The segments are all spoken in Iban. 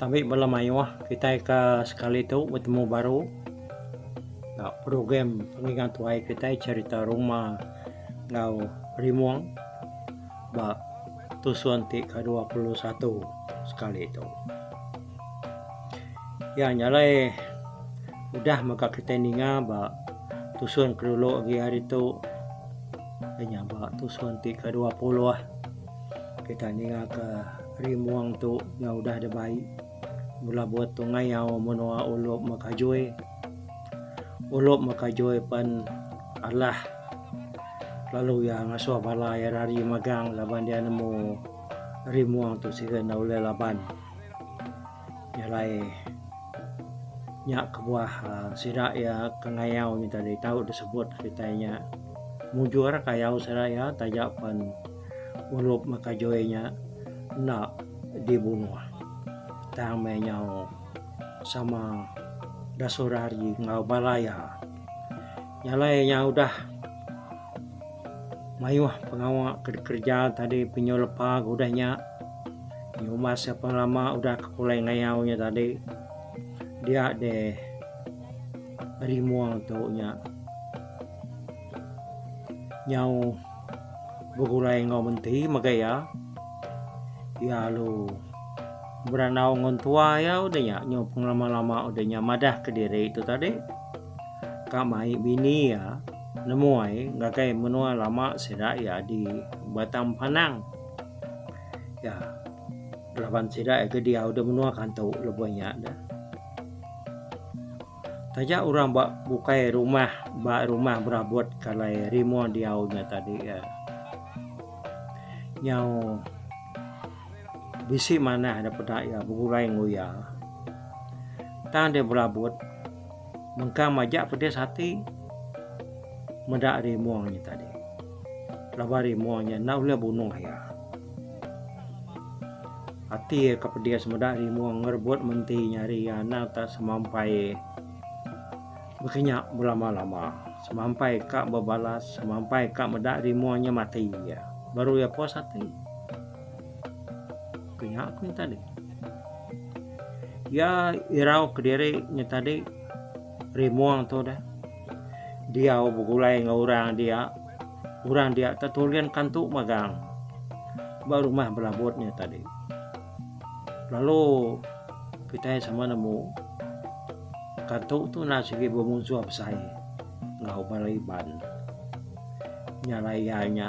Tabi bala mayuh kitai ka sekali tu betemu baru ba program pengingat tuai kitai cherita ruma enggau rimong ba tusun ti ke 21 sekali tu. Iya nya alai udah mega kitai ninga ba tusun ke dulu agi hari tu iya nya ba tusun ti ke 20. Kita ninga ke Rimong tu nyau udah dibai belabuh tu ngayau menua Ulup Mekajui. Ulup Mekajui pen alah lalu iya ngasuh bala iya rari magang laban iya nemu Rimong tu sigi enda ulih laban. Nya alai nya kebuah sida iya ke ngayau nya tadi tau disebut kitai nya mujur kayau sida iya taja pen Ulup Mekajoi nya enda dibunuh tang meh nyau sama dasuh rari enggau bala iya. Nya alai nya udah mayuh pengawa ke dikereja tadi penyu lepa ke udah nya nyumbas iya pengelama udah ke pulai ngayau nya tadi dia deh rimong tu nya nyau begulai enggau menti mega iya. Iya lalu berandau enggau entua iya udah nya nyau pengelama lama udah nya madah kediri tu tadi ka mai bini iya nemu ai ngagai menua lama sida iya di Batang Panang. Iya laban sida ke diau da menua kantu lebuh nya deh. Taja orang ba bukai rumah ba rumah berabut ke alai rimong diau nya tadi iya. Nyau bisi manah da peda iya begulai enggau iya. Tang deh berabut mengkang majak pedis ati meda rimong nya tadi. Laban rimong nya enda ulih bunuh iya. Ati iya ke pedis meda rimong ngerebut menti nya ari iya anang tak semampai bekinya belama-lama. Semampai ka bebalas, semampai ka meda rimong nya mati iya. Baru iya puas ati. Ke nya ku iya tadi. Iya irau kediri nya tadi rimong tu deh. Diau begulai enggau orang dia. Orang dia tetulin kantu magang ba rumah belabut nya tadi. Lalu kitai sama nemu kantu tu enda sigi bemunsuh besai enggau bala Iban. Nya alai iya nya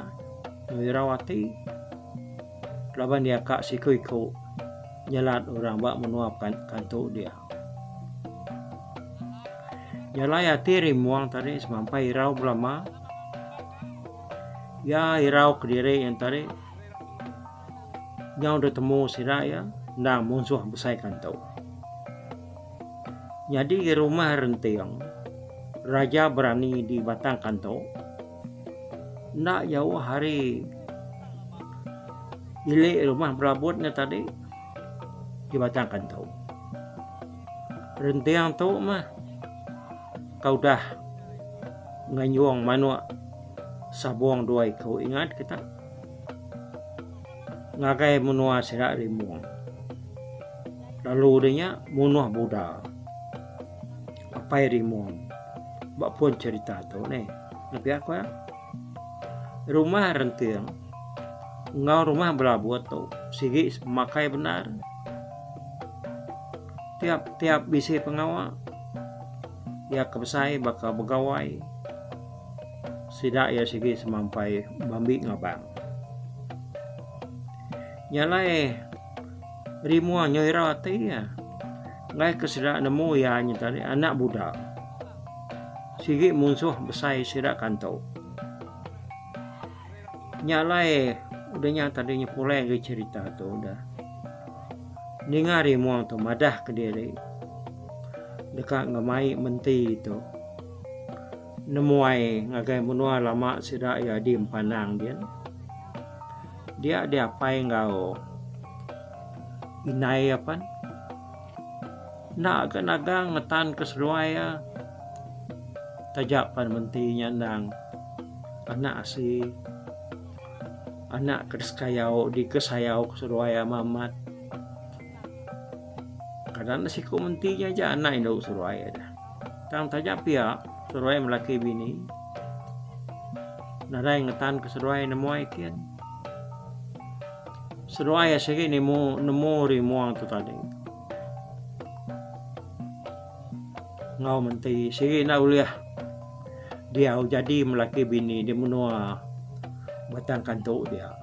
irau ati laban iya ka siku-iku nyelat orang ba menua kantu dia. Nya alai ati Rimong tadi semampai irau belama. Iya irau kediri yen tadi nyau deh temu sida iya endang munsuh besai kantu. Nyadi rumah Renting Raja Berani di Batang Kantu enda jauh ari ili rumah Berabut nya tadi di Batang Kantu. Renting tu mah ka udah nganjung manuk sabung dua iku ingat kita ngagai menua sida Rimong. Lalu udah nya munuh Buda apai Rimong ba pun cherita tu neh. Pia ku iya. Rumah Renting enggau rumah Belabut tu sigi pemakai bendar. Tiap tiap bisi pengawa iya ke besai baka begawai sida iya sigi semampai bambi ngabang. Nya alai rimua nyau ira ati iya enggai ke sida nemu iya nya tadi anak buda sigi munsuh besai sida kantu. Nya alai udah nya tadi nya pulai agi cherita tu udah. Ninga Rimong tu madah kediri deka ngemai menti tu nemuai ngagai menua lama sida iya di Empanang din. Dia diapai enggau indai iya pan. Enda ga nagang ngetan ke seduai iya. Taja pan menti nya endang anak asi anak ke disekayau dikesayau ke seduai iya amat. Kada enda siku menti nya aja anak indu seduai aja. Tang taja pia seduai melaki bini nadai ngetan ke seduai nemuai kin. Seduai sigi nemu nemu rimong tu tadi. Enggau menti sigi enda ulih diau jadi melaki bini di menua Batang Kantu dia.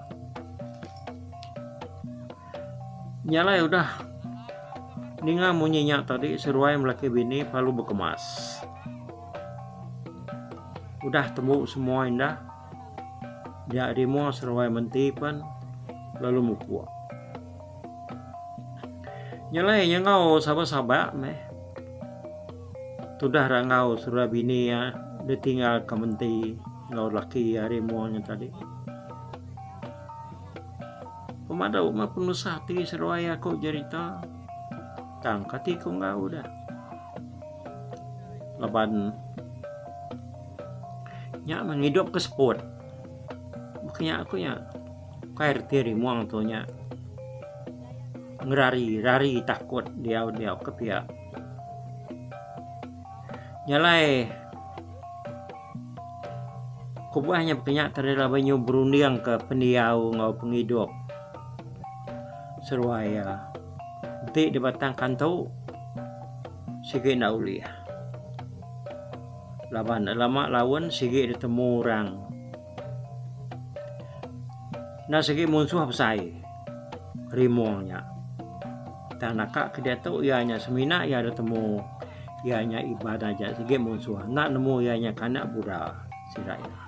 Nya alai udah ninga munyi nya tadi seruai melaki bini perlu bekemas. Udah tembu semua indah dia rimong seruai menti pen lalu mupuk. Nya alai nya enggau sabak-sabak meh tudah ranggau seruai bini iya ditinggal ka menti enggau laki iya rimong nya tadi. Pemadu meh penusah ati seduai aku jerita tang kati ku enggau deh. Laban nya meh ngidup ke seput. Baka nya ku nya ukai reti rimong tu nya ngerari rari takut diau diau ke pia. Nya alai Kebuah nya pekenya tadi laban nyu berunding ke pendiau enggau pengidup seruai iya. Enti di batang kantu sigi enda ulih laban lama laun sigi ditemu orang. Enda sigi munsuh besai rimong nya. Tang naka ke diatu iya nya semina iya ditemu iya nya Iban aja sigi munsuh enda nemu iya nya kanak Buddha sida iya.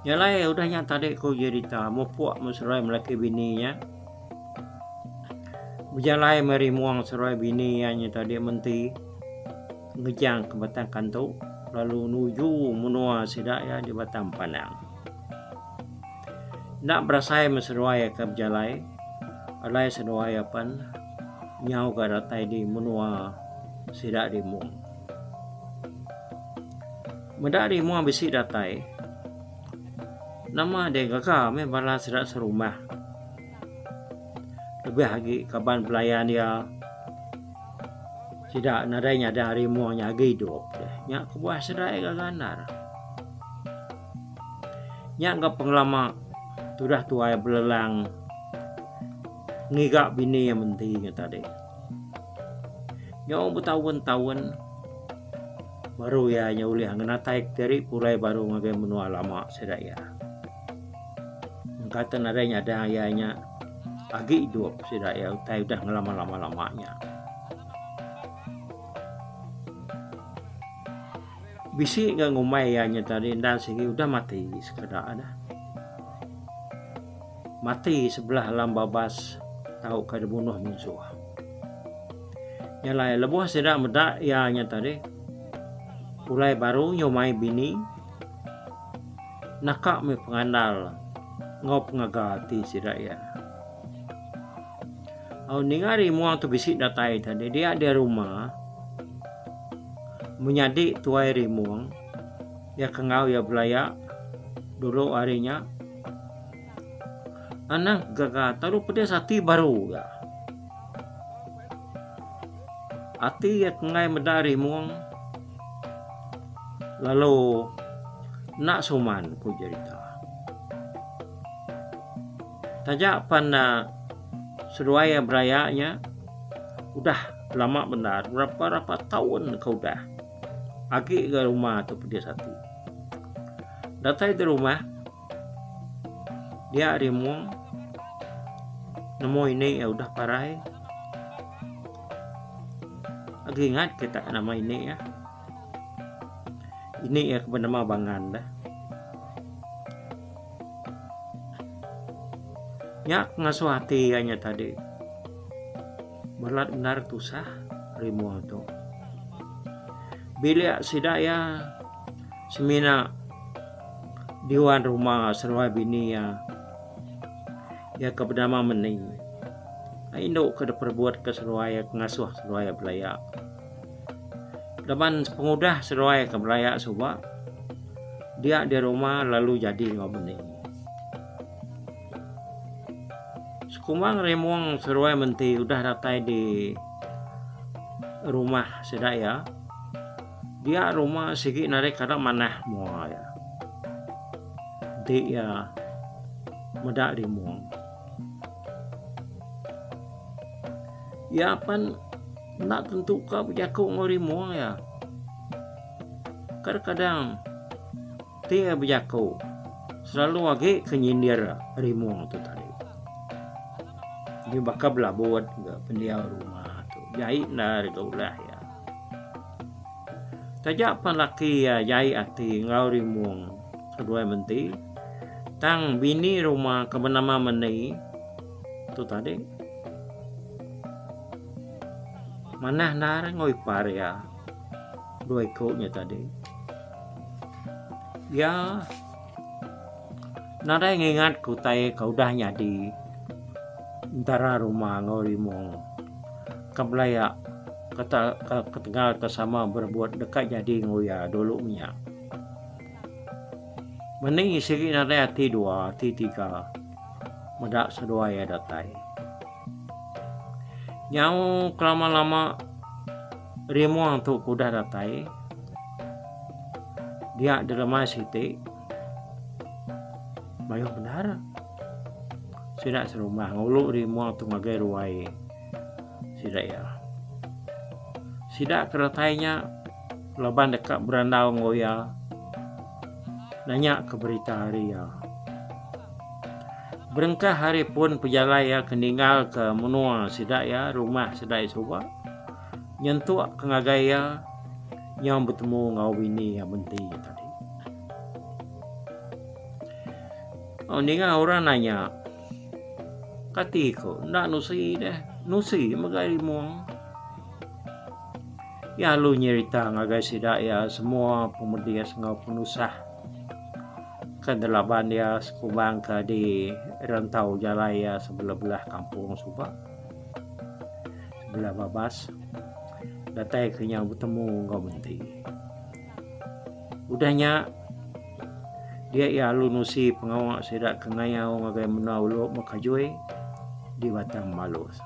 Nya alai udah nya tadi ku jerita mupuk meh seduai melaki bini nya bejalai meh rimong seduai bini iya nya tadi menti ngejang ke Batang Kantu lalu nuju menua sida iya di Batang Panang. Enda berasai meh seduai ke bejalai alai seduai apan nyau ga datai di menua sida Rimong. Meda Rimong bisi datai nama deh gaga meh bala sida serumah lebih agi kaban belayan iya sida nadai nyada Rimong nya agi idup. Nya kebuah sida gaga endar. Nya ga pengelama tudah tuai belelang ngiga bini iya menti nya tadi. Nyau betaun-taun baru iya nya ulih ngenatai kediri pulai baru ngagai menua lama sida iya. Engka te nadai nyadang iya nya agi idup sida iya utai udah ngelama-lama nya. Bisi ga ngumbai iya nya tadi endang sigi udah mati sekeda ne. Mati sebelah alam babas tauka dibunuh munsuh. Nya alai lebuh sida meda iya nya tadi pulai baru nyumai bini naka meh pengandal enggau pengaga ati sida iya. Au ninga ari mua tu bisi datai tadi dia di rumah menyadi tuai rimung iya ke enggau iya belaya dulu ari nya anang gaga tau pedis ati baru ga. Ati iya ke enggai meda rimung lalu enda suman ku jerita. Taja pan seduai iya beraya nya udah lama bendar berapa-berapa taun ke udah agi ga rumah tu pedis ati. Datai di rumah dia rimung nemu ini iya udah parai agi ingat kita nama ini iya. Ini iya ke benama Bangan deh. Nya ke ngasuh ati iya nya tadi balat bendar tusah rimung tu. Bilik sida iya semina diwan rumah seduai bini iya, iya ke benama Meni. Indu ke diperebut ke seduai iya ke ngasuh seduai iya belaya. Laban pengudah seduai ke belaya suba dia di rumah lalu jadi enggau bini. Sekumbang Rimong seruai menti udah datai di rumah sida iya, dia rumah sigi nadai kala manah mua iya. Enti iya meda Rimong. Iya pan enda tentu ka bejaku enggau Rimong iya. Kadang-kadang Ti iya bejaku, selalu agi ke nyindir rimung tu tadi. Nya baka belabut ga pendiau rumah tu. Jai endar ga ulah iya. Taja pan laki iya jai ati enggau rimung seduai menti, tang bini rumah ke benama Meni tu tadi manah endar enggau ipar iya dua iku nya tadi. Iya nadai ngingat ke utai ke udah nyadi entara rumah enggau rimong ke belaya ketegal ke sama berebut deka jadi enggau iya dulu menya. Meni sigi nadai ati dua ati tiga meda seduai iya datai. Nyau kelama-lama rimong tu ke udah datai. Dia dilemai siti mayuh bendar sida serumah ngulu rimong tu ngagai ruai sida iya. Sida ke datai nya laban deka berandau enggau iya nanya ke berita ari iya. Berengkah ari pun pejalai iya ke ninggal ke menua sida iya rumah sida iya suba nyentuk ke ngagai iya. Nyau betemu enggau bini iya menti nya tadi. Oh ninga orang nanya kati ko enda nusi deh nusi mega rimong. Iya lalu nyerita ngagai sida iya semua pemedis enggau penusah ke delaban iya sekumbang ke di rantau jalai iya sebelah-belah kampung suba. Sebelah babas. Datai ke nyau betemu enggau menti. Udah nya, dia iya alu nusi pengawa sida ke ngayau ngagai menua ulu Mekajui di Batang Malus.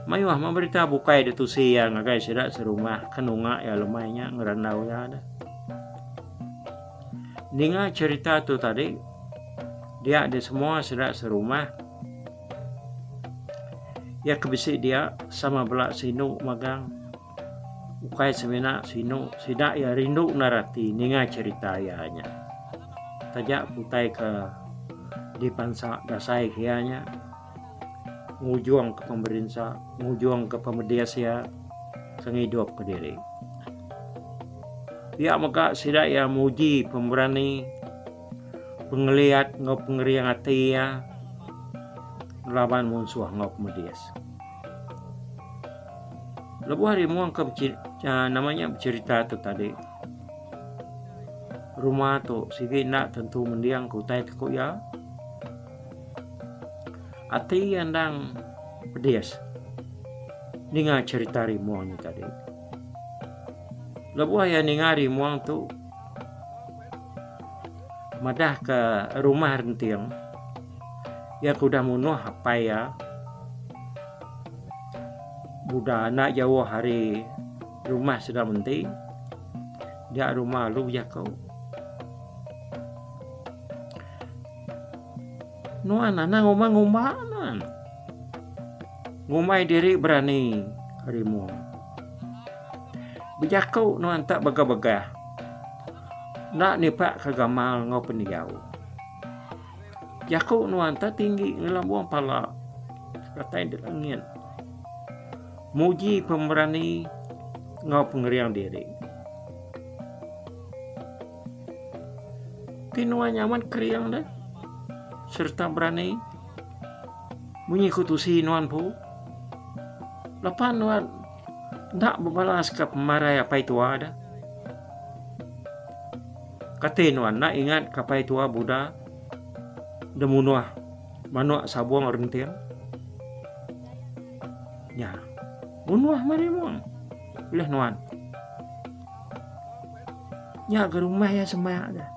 Mayuh meh berita bukai ditusi iya ngagai sida serumah ke nunga iya lemai nya ngerandau iya deh. Ninga cherita tu tadi, dia di semua sida serumah Iya ke bisi dia sama bela sinu magang. Ukai semina sinu sida iya rindu endar ati ninga cherita iya nya. Taja pun utai ke dipansa dasai ke iya nya ngujung ke pemerinsa ngujung ke pemedis iya ke ngidup kediri. Pia mega sida iya muji pemerani pengeliat enggau pengering ati iya ngelaban munsuh enggau pemedis. Lebuh ari mung ke nama nya becherita tu tadi rumah tu sigi enda tentu mending ke utai ti ku iya. Ati iya endang pedis ninga cherita rimung nya tadi. Lebuh iya ninga rimung tu madah ke rumah renting iya ke udah munuh apai iya Buda enda jauh ari rumah sida menti dia rumah lalu bejaku. Nuan anang ngumba ngumba nuan. Ngumbai diri berani rimung. Bejaku nuan tak begah-begah. Enda nipak ke gamal enggau pendiau. Jaku nuan tak tinggi ngelambung pala datai di langit. Muji pemerani enggau pengering diri. Ti nuan nyaman kering deh sereta berani munyi ku tusi nuan empu. Lepa nuan enda bebalas ka pemarai apai tua deh. Kati nuan enda ingat ka apai tua Buddha deh munuh manuk sabung renting. Nya munuh meh rimung ulih nuan. Nya ga rumah iya semak ga.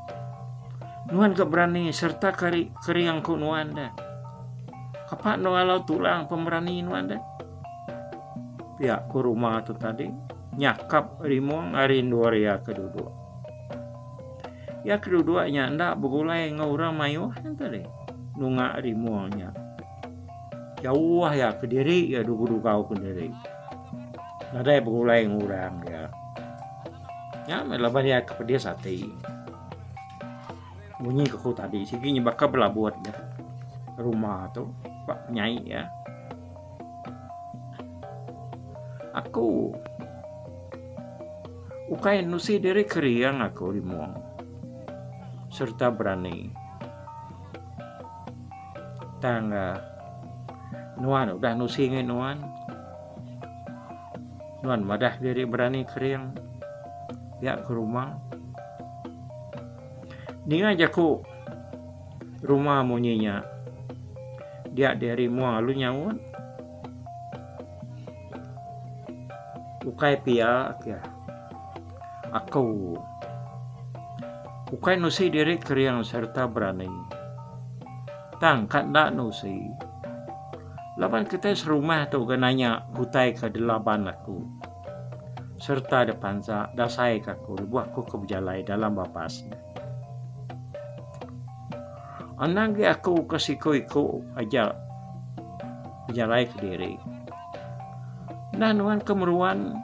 Nuan ga berani sereta kering ku nuan deh. Kapa enda ngalau tulang pemerani nuan deh. Pia ku ruma tu tadi nyakap rimong ari endur iya ke duduk. Iya ke duduk nya enda begulai enggau orang mayuh nya tadi nunga rimong nya. Jauh iya kediri iya dugau-dugau kediri. Nadai begulai enggau orang iya. Nya meh laban iya ke pedis ati. Munyi ke ku tadi sigi nya baka belabut deh rumah tu ba penyai iya. Aku ukai nusi diri kering aku rimong sereta berani. Tang nuan udah nusi ngagai nuan. Nuan madah diri berani kering pia ke rumah. Ninga jaku rumah munyi nya dia diri mua lalu nyaut. Ukai pia ke aku ukai nusi diri kering sereta berani. Tang ka enda nusi. Laban kitai serumah tu ga nanya utai ke delaban aku sereta da pansa dasai ka aku lebuh aku ke bejalai dalam babas ne. Anang agi aku ke siku-iku aja bejalai kediri. Enda nuan ke meruan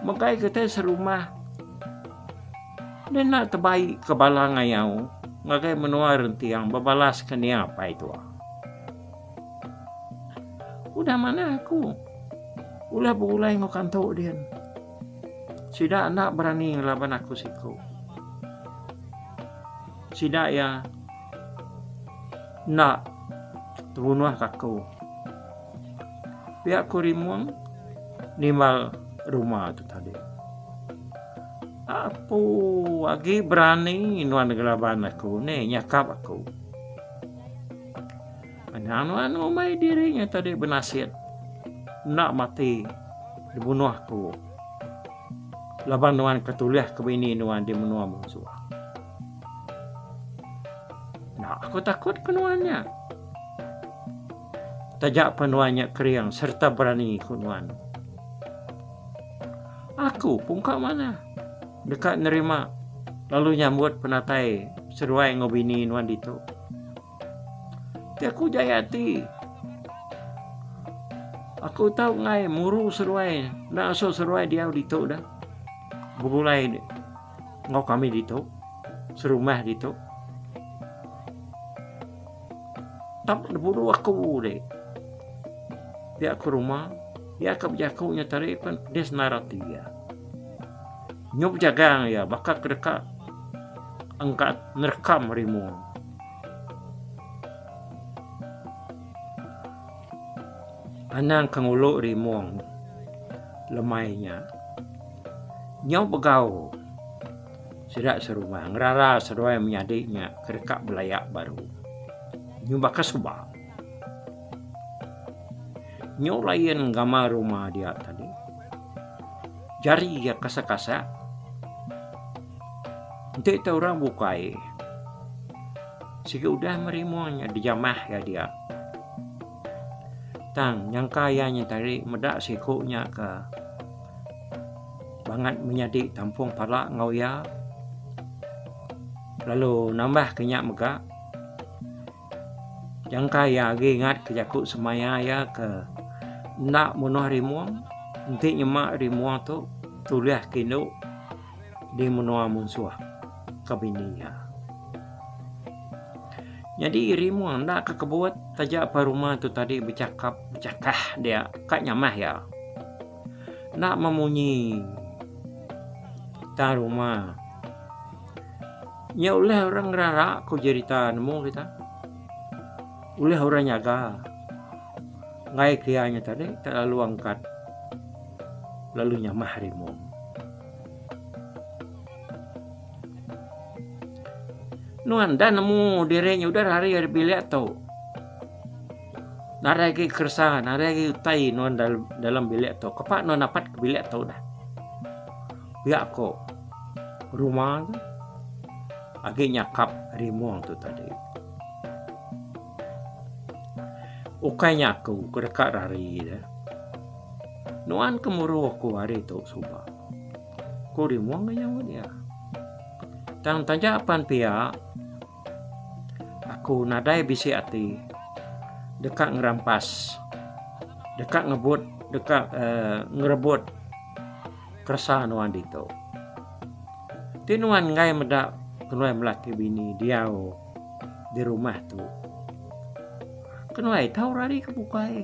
megai kitai serumah ne enda tebai ke bala ngayau ngagai menua rentiang bebalas ke nia apai tua. Udah manah aku ulih begulai enggau kantu din. Sida enda berani ngelaban aku siku. Sida iya enda tebunuh ka aku. Pia ku Rimong nimbal ruma tu tadi. Apu agi berani nuan ngelaban aku neh nyakap aku. Anang nuan ngumbai diri nya tadi benasit enda mati dibunuh aku laban nuan ke tulih ke bini nuan di menua munsuh. Enda aku takut ke nuan nya. Taja pa nuan nya kering sereta berani ku nuan. Aku pungka manah deka nerima lalu nyambut penatai seduai enggau bini nuan ditu. Ti aku jai ati. Aku tau enggai muru seduai enda asuh seduai diau ditu dah. Begulai enggau kami ditu, serumah ditu. Tap diburu aku deh. Pia ku rumah, iya ke bejaku nya tadi pen pedis endar ati iya. Nyup jagang iya baka ke deka engka nerekam rimung. Anang ke ngulu rimung lemai nya. Nyau begau sida serumah ngerara seduai menyadi nya ke deka belaya baru. Nyu baka suba. Nyu lain gamal rumah dia tadi. Jari iya kasak-kasak. Enti te orang bukai sigi udah merimung nya dijamah iya dia. Tang nyangka iya nya tadi meda siku nya ke bangat menyadi tampung pala enggau iya lalu nambah ke nya mega Jangka iya agi ingat ke jaku semaya iya ke enda munuh rimung enti nyema rimung tu tulih ke indu di menua munsuh ke bini iya. Nyadi rimung enda ke kebut taja pa rumah tu tadi bechakap bechakah dia ka nyamah iya. Enda memunyi tang rumah. Nya ulih orang ngerara ku jerita nemu kita. Ulih orang nyaga. Enggai ke iya nya tadi tak lalu angkat lalu nyamah rimung. Nuan enda nemu diri nya udah rari ari bilik tu. Nadai agi keresa, nadai agi utai nuan dalam bilik tu. Kepa nuan dapat ke bilik tu dah. Pia ko rumah tu. agi nyakap Rimong tu tadi. Ukai nya aku ke deka rari deh. Nuan ke muru aku ari tu suba. Ku Rimong ga nyaut iya. Tang taja pan pia aku nadai bisi ati deka ngerampas deka ngebut deka uhh ngerebut keresa nuan ditu. Ti nuan enggai meda kenuai melaki bini diau di rumah tu kenuai tau rari ke bukai.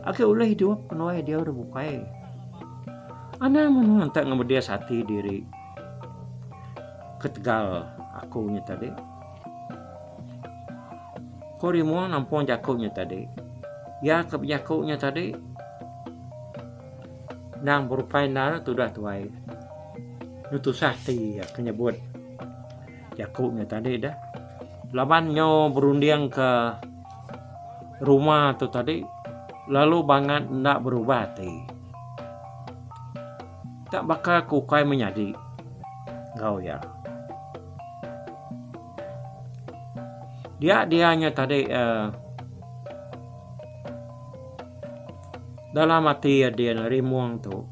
Agi ulih idup kenuai diau da bukai. Anang meh nuan enta ngemedis ati diri ketegal aku nya tadi. Ku Rimong nampung jaku nya tadi. Iya ke bejaku nya tadi endang berupai endar tudah tuai. Enu tusah ati iya ke nyebut jaku nya tadi deh. Laban nyu berunding ke rumah tu tadi lalu bangat enda berubah ati. Tak baka ke ukai menyadi enggau iya. Dia dia nya tadi uhh dalam ati iya din rimong tu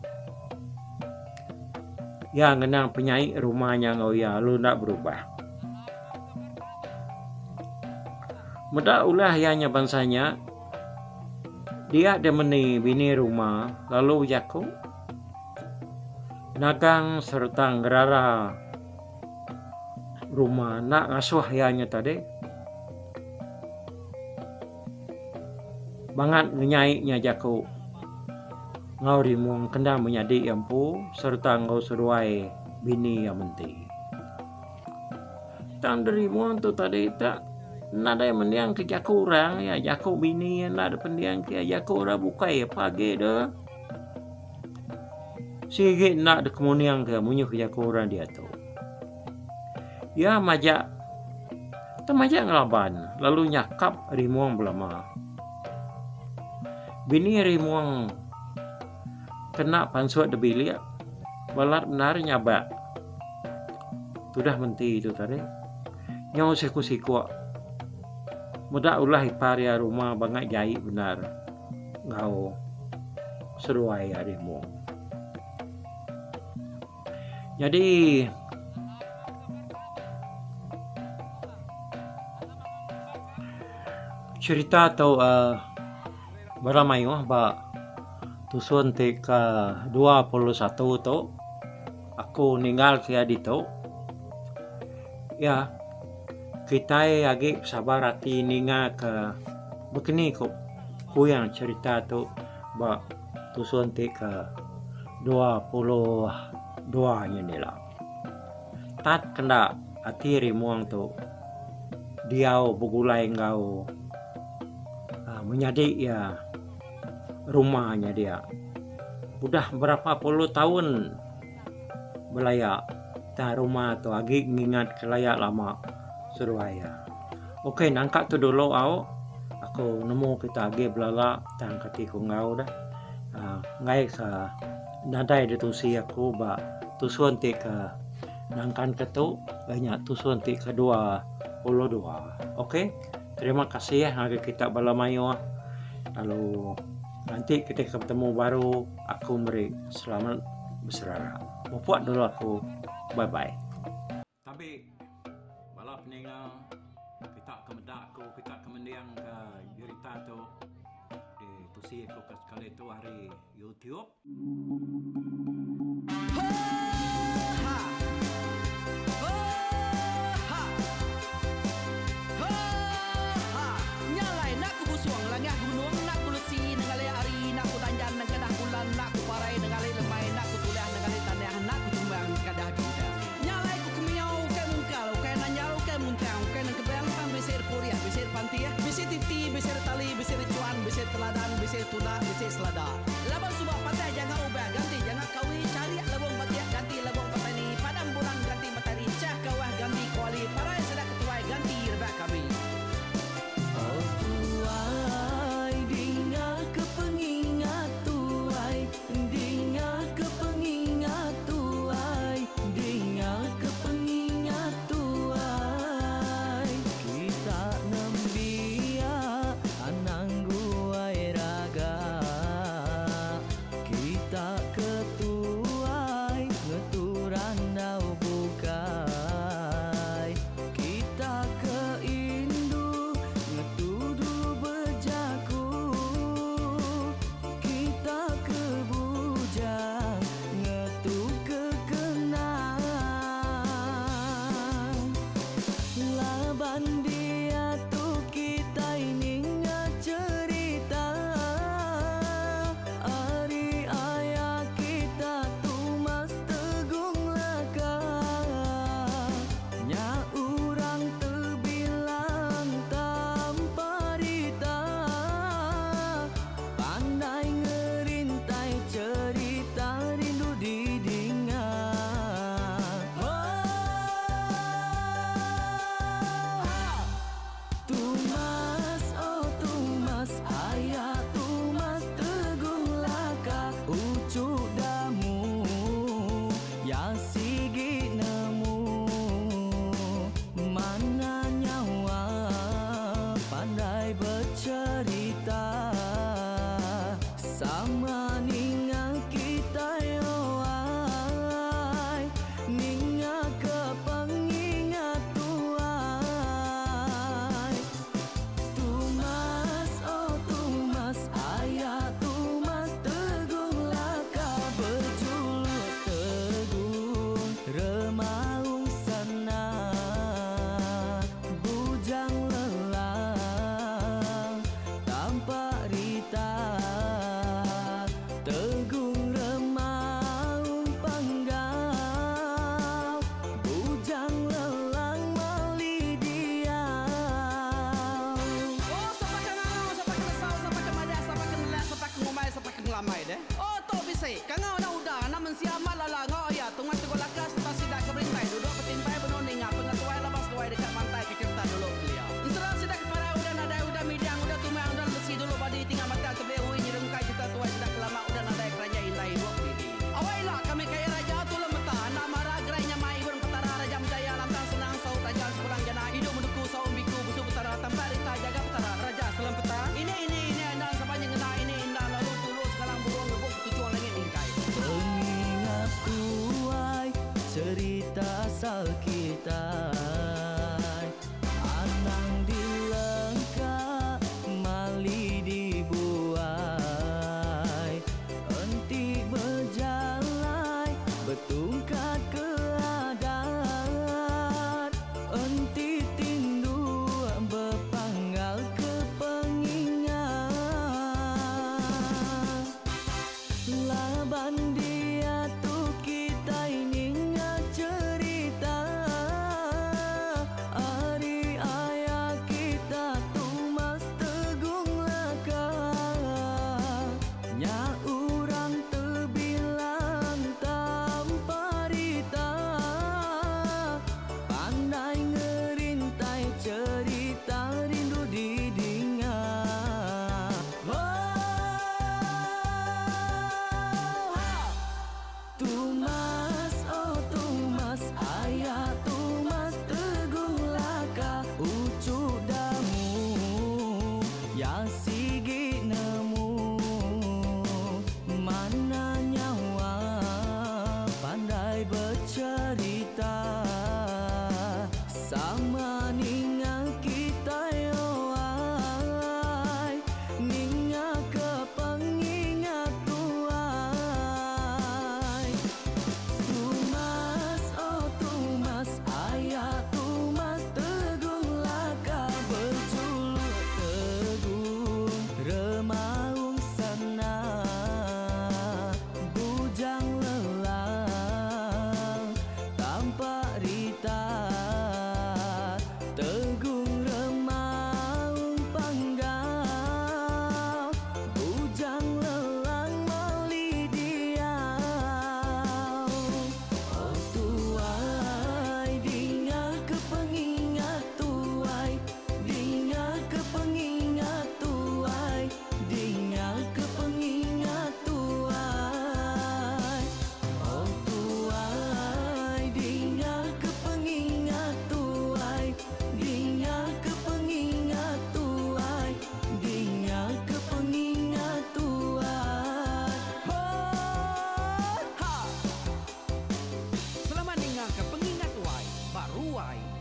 iya ngenang penyai rumah nya enggau iya lalu enda berubah. Meda ulah iya nya bansa nya dia deh meni bini rumah lalu bejaku nagang sereta ngerara. Rumah enda ngasuh iya nya tadi. Bangat ngenyai nya jaku enggau rimung kenda menyadi iya empu sereta enggau seduai bini iya menti. Tang derimung tu tadi tak nadai mending ke jaku orang iya jaku bini iya enda dipending ke iya jaku orang bukai pa agi deh. Sigi enda dikemuning ke munyi ke jaku orang diatu. Iya majak tang majak ngelaban lalu nyakap Rimong belama. Bini Rimong kena pansut da bilik balat bendar nyabak tudah menti tu tadi. Nyau siku-siku meda ulah ipar iya ruma bangat jai bendar. Enggau seduai ari mung. Nyadi cherita tu uhh bala mayuh ba tusun ti ke 21 tu aku ninggal ke iya ditu. Iya kitai agi sabar ati ninga ke bekeni ku kuyang cherita tu ba tusun ti ke 22 nyin ila. Tat kenda ati rimung tu diau begulai enggau uhh menyadi iya ruma nya dia. Udah berapa puluh taun. Belaya tang rumah tu agi ngingat ke laya lama seduai iya. Ok nangka tu dulu au aku nemu kita agi belala tang kati ku enggau deh uhh enggai ka nadai ditusi aku ba tusun ti ke nangkan ke tu iya nya tusun ti ke 22. Ok terima kasih ngagai kita bala mayuh lalu nganti kita ke betemu baru. Aku meri selamat beserara. Mupuk dulu aku. Bye bye. Tabi bala peninga kita ke meda aku kita ke mending ke jerita tu di tusi aku ke sekali tu ari YouTube.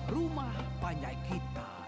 Rumah panjai kita.